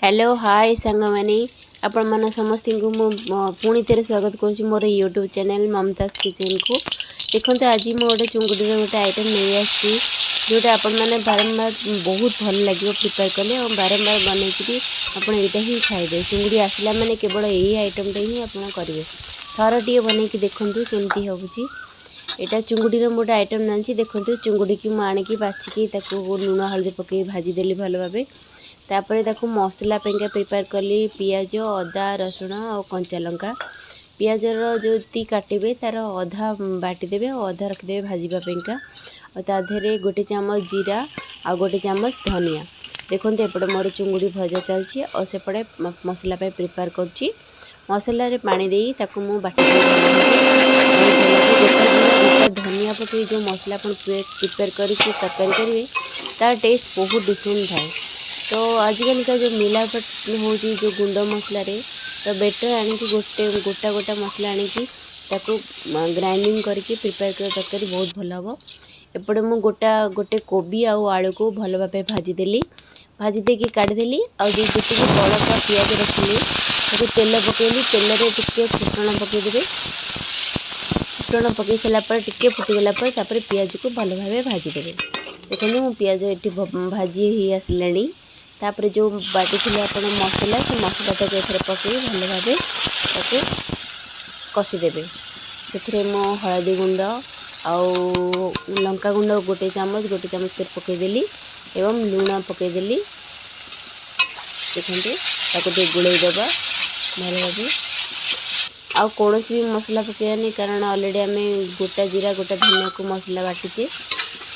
Hello, ହାଏ ସାଙ୍ଗମାନେ, ଆପଣମାନେ ସମସ୍ତଙ୍କୁ ମୁଁ ପୁଣି ଥରେ ସ୍ୱାଗତ କରୁଛି ମୋର ୟୁଟ୍ୟୁବ୍ ଚ୍ୟାନେଲ୍ ମମତାଜ କିଚେନ୍କୁ। ଦେଖନ୍ତୁ, ଆଜି ମୁଁ ଗୋଟେ ଚୁଙ୍ଗୁଡ଼ିର ଗୋଟେ ଆଇଟମ୍ ନେଇ ଆସିଛି, ଯେଉଁଟା ଆପଣମାନେ ବାରମ୍ବାର ବହୁତ ଭଲ ଲାଗିବ ପ୍ରିପେୟାର କଲେ ଆଉ ବାରମ୍ବାର ବନେଇକିରି ଆପଣ ଏଇଟା ହିଁ ଖାଇବେ। ଚୁଙ୍ଗୁଡ଼ି ଆସିଲା ମାନେ କେବଳ ଏଇ ଆଇଟମ୍ଟା ହିଁ ଆପଣ କରିବେ। ଥର ଟିକେ ବନେଇକି ଦେଖନ୍ତୁ କେମିତି ହେଉଛି। ଏଇଟା ଚୁଙ୍ଗୁଡ଼ିର ମୁଁ ଗୋଟେ ଆଇଟମ୍ ଆଣିଛି। ଦେଖନ୍ତୁ, ଚୁଙ୍ଗୁଡ଼ିକି ମୁଁ ଆଣିକି ବାଛିକି ତାକୁ ଲୁଣ ହଳଦୀ ପକାଇ ଭାଜିଦେଲି ଭଲ ଭାବେ। ତାପରେ ତାକୁ ମସଲା ପାଇଁକା ପ୍ରିପେୟାର କଲି ପିଆଜ, ଅଦା, ରସୁଣ ଆଉ କଞ୍ଚା ଲଙ୍କା। ପିଆଜର ଯେତିକି କାଟିବେ, ତା'ର ଅଧା ବାଟିଦେବେ ଆଉ ଅଧା ରଖିଦେବେ ଭାଜିବା ପାଇଁକା। ଆଉ ତା ଦେହରେ ଗୋଟେ ଚାମଚ ଜିରା ଆଉ ଗୋଟେ ଚାମଚ ଧନିଆ। ଦେଖନ୍ତୁ, ଏପଟେ ମୋର ଚୁଙ୍ଗୁଡ଼ି ଭଜା ଚାଲିଛି ଆଉ ସେପଟେ ମସଲା ପାଇଁ ପ୍ରିପେୟାର କରୁଛି। ମସଲାରେ ପାଣି ଦେଇ ତାକୁ ମୁଁ ବାଟିଦେବି ଭଲ ଭାବେ। ବହୁତ ଭଲ ଲାଗେ। ଗୋଟା ଜିରା, ଗୋଟା ଧନିଆ ପକାଇ ଯେଉଁ ମସଲା ଆପଣ ପ୍ରିପେୟାର କରିକି ତରକାରୀ କରିବେ, ତାର ଟେଷ୍ଟ ବହୁତ ଡିଫରେଣ୍ଟ ଥାଏ। ତ ଆଜିକାଲିକା ଯେଉଁ ମିଲାବଟ ହେଉଛି ଯେଉଁ ଗୁଣ୍ଡ ମସଲାରେ, ତ ବେଟର୍ ଆଣିକି ଗୋଟେ ଗୋଟା ଗୋଟା ମସଲା ଆଣିକି ତାକୁ ଗ୍ରାଇଣ୍ଡିଙ୍ଗ କରିକି ପ୍ରିପେୟାର କରିବା ତରକାରୀ ବହୁତ ଭଲ ହେବ। ଏପଟେ ମୁଁ ଗୋଟା ଗୋଟେ କୋବି ଆଉ ଆଳୁକୁ ଭଲ ଭାବେ ଭାଜିଦେଲି। ଭାଜି ଦେଇକି କାଢ଼ିଦେଲି। ଆଉ ଯେଉଁ ଯେତିକି ବଳକା ପିଆଜ ରଖିଲି, ତାକୁ ତେଲ ପକାଇଲି। ତେଲରେ ଟିକେ ଫୁଟଣ ପକାଇଦେବେ। ଫୁଟଣ ପକାଇ ସାରିଲା ପରେ, ଟିକେ ଫୁଟିଗଲା ପରେ, ତାପରେ ପିଆଜକୁ ଭଲ ଭାବେ ଭାଜିଦେବେ। ଦେଖନ୍ତୁ, ମୁଁ ପିଆଜ ଏଠି ଭାଜି ହେଇ ଆସିଲାଣି। ତାପରେ ଯେଉଁ ବାଟିଥିଲେ ଆପଣ ମସଲା, ସେ ମସଲାଟାକୁ ଏଥିରେ ପକାଇ ଭଲ ଭାବେ ତାକୁ କଷିଦେବେ। ସେଥିରେ ମୁଁ ହଳଦୀ ଗୁଣ୍ଡ ଆଉ ଲଙ୍କା ଗୁଣ୍ଡ ଗୋଟେ ଚାମଚ ଗୋଟେ ଚାମଚ କରି ପକାଇଦେଲି ଏବଂ ଲୁଣ ପକାଇଦେଲି। ଦେଖନ୍ତୁ, ତାକୁ ଟିକେ ଗୋଳେଇ ଦେବା ଭଲ ଭାବେ। ଆଉ କୌଣସି ବି ମସଲା ପକାଇବାନି, କାରଣ ଅଲରେଡ଼ି ଆମେ ଗୋଟା ଜିରା, ଗୋଟା ଧନିଆକୁ ମସଲା ବାଟିଛେ।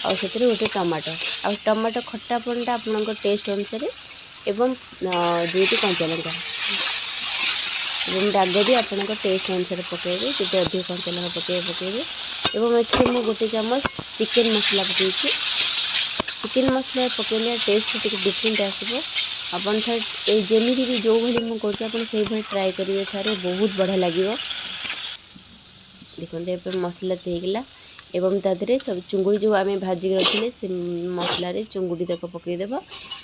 ଆଉ ସେଥିରେ ଗୋଟେ ଟମାଟୋ, ଆଉ ଟମାଟୋ ଖଟାପଣଟା ଆପଣଙ୍କ ଟେଷ୍ଟ ଅନୁସାରେ ଏବଂ ଦୁଇଟି କଞ୍ଚା ଲଙ୍କା ଏବଂ ରାଗ ବି ଆପଣଙ୍କ ଟେଷ୍ଟ ଅନୁସାରେ ପକାଇବେ। ଯଦି ଅଧିକ କଞ୍ଚା ଲଙ୍କା ପକାଇବେ, ପକାଇବେ। ଏବଂ ଏଥିରେ ମୁଁ ଗୋଟେ ଚାମଚ ଚିକେନ୍ ମସଲା ପକାଇଛି। ଚିକେନ୍ ମସଲା ପକାଇଲେ ଟେଷ୍ଟ ଟିକେ ଡିଫରେଣ୍ଟ ଆସିବ। ଆପଣ ଥରେ ଏଇ ଯେମିତି ବି ଯେଉଁଭଳି ମୁଁ କରୁଛି, ଆପଣ ସେଇଭଳି ଟ୍ରାଏ କରିବେ ଥରେ, ବହୁତ ବଢ଼ିଆ ଲାଗିବ। ଦେଖନ୍ତୁ, ଏବେ ମସଲା ହେଇଗଲା ଏବଂ ତା ଦେହରେ ସବୁ ଚୁଙ୍ଗୁଡ଼ି ଯେଉଁ ଆମେ ଭାଜିକି ରଖିଲେ, ସେ ମସଲାରେ ଚୁଙ୍ଗୁଡ଼ି ତକ ପକାଇଦେବା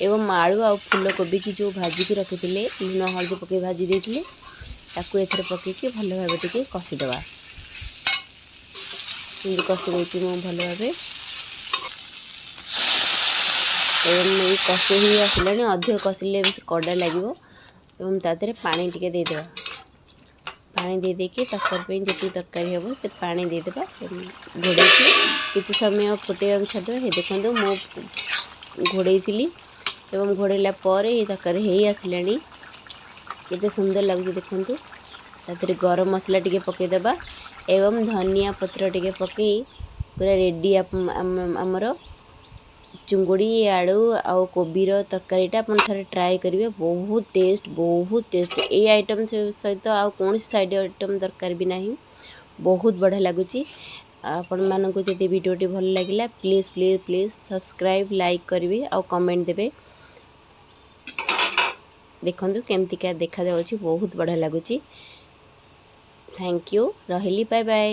ଏବଂ ଆଳୁ ଆଉ ଫୁଲକୋବିକି ଯେଉଁ ଭାଜିକି ରଖିଥିଲେ, ଲୁଣ ହଳଦୀ ପକାଇ ଭାଜି ଦେଇଥିଲେ, ତାକୁ ଏଥିରେ ପକାଇକି ଭଲ ଭାବେ ଟିକେ କଷିଦେବା। ଏମିତି କଷି ଦେଉଛି ମୁଁ ଭଲ ଭାବେ ଏବଂ ଏଇ କଷି ହେଇ ଆସିଲାଣି। ଅଧିକ କଷିଲେ କଡ଼ା ଲାଗିବ ଏବଂ ତା ଦେହରେ ପାଣି ଟିକେ ଦେଇଦେବା। ପାଣି ଦେଇ ଦେଇକି ତରକାରୀ ପାଇଁ ଯେତିକି ତରକାରୀ ହେବ ସେ ପାଣି ଦେଇଦେବା। ଘୋଡ଼େଇକି କିଛି ସମୟ ଫୁଟେଇବାକୁ ଛାଡ଼ିଦେବା। ହେ ଦେଖନ୍ତୁ, ମୁଁ ଘୋଡ଼େଇଥିଲି ଏବଂ ଘୋଡ଼େଇଲା ପରେ ଏଇ ତରକାରୀ ହେଇ ଆସିଲାଣି। କେତେ ସୁନ୍ଦର ଲାଗୁଛି ଦେଖନ୍ତୁ। ତା ଦେହରେ ଗରମ ମସଲା ଟିକେ ପକାଇଦେବା ଏବଂ ଧନିଆ ପତ୍ର ଟିକେ ପକାଇ ପୁରା ରେଡ଼ି ଆମର ଚୁଙ୍ଗୁଡ଼ି, ଆଳୁ ଆଉ କୋବିର ତରକାରୀଟା। ଆପଣ ଥରେ ଟ୍ରାଏ କରିବେ, ବହୁତ ଟେଷ୍ଟ, ବହୁତ ଟେଷ୍ଟ। ଏଇ ଆଇଟମ୍ ସହିତ ଆଉ କୌଣସି ସାଇଡ଼୍ ଆଇଟମ୍ ଦରକାର ବି ନାହିଁ। ବହୁତ ବଢ଼ିଆ ଲାଗୁଛି। ଆପଣମାନଙ୍କୁ ଯଦି ଭିଡ଼ିଓଟି ଭଲ ଲାଗିଲା, please, please, please subscribe, like କରିବେ ଆଉ କମେଣ୍ଟ ଦେବେ। ଦେଖନ୍ତୁ କେମିତିକା ଦେଖାଯାଉଛି, ବହୁତ ବଢ଼ିଆ ଲାଗୁଛି। Thank you, ରହିଲି, ବାଏ ବାଏ।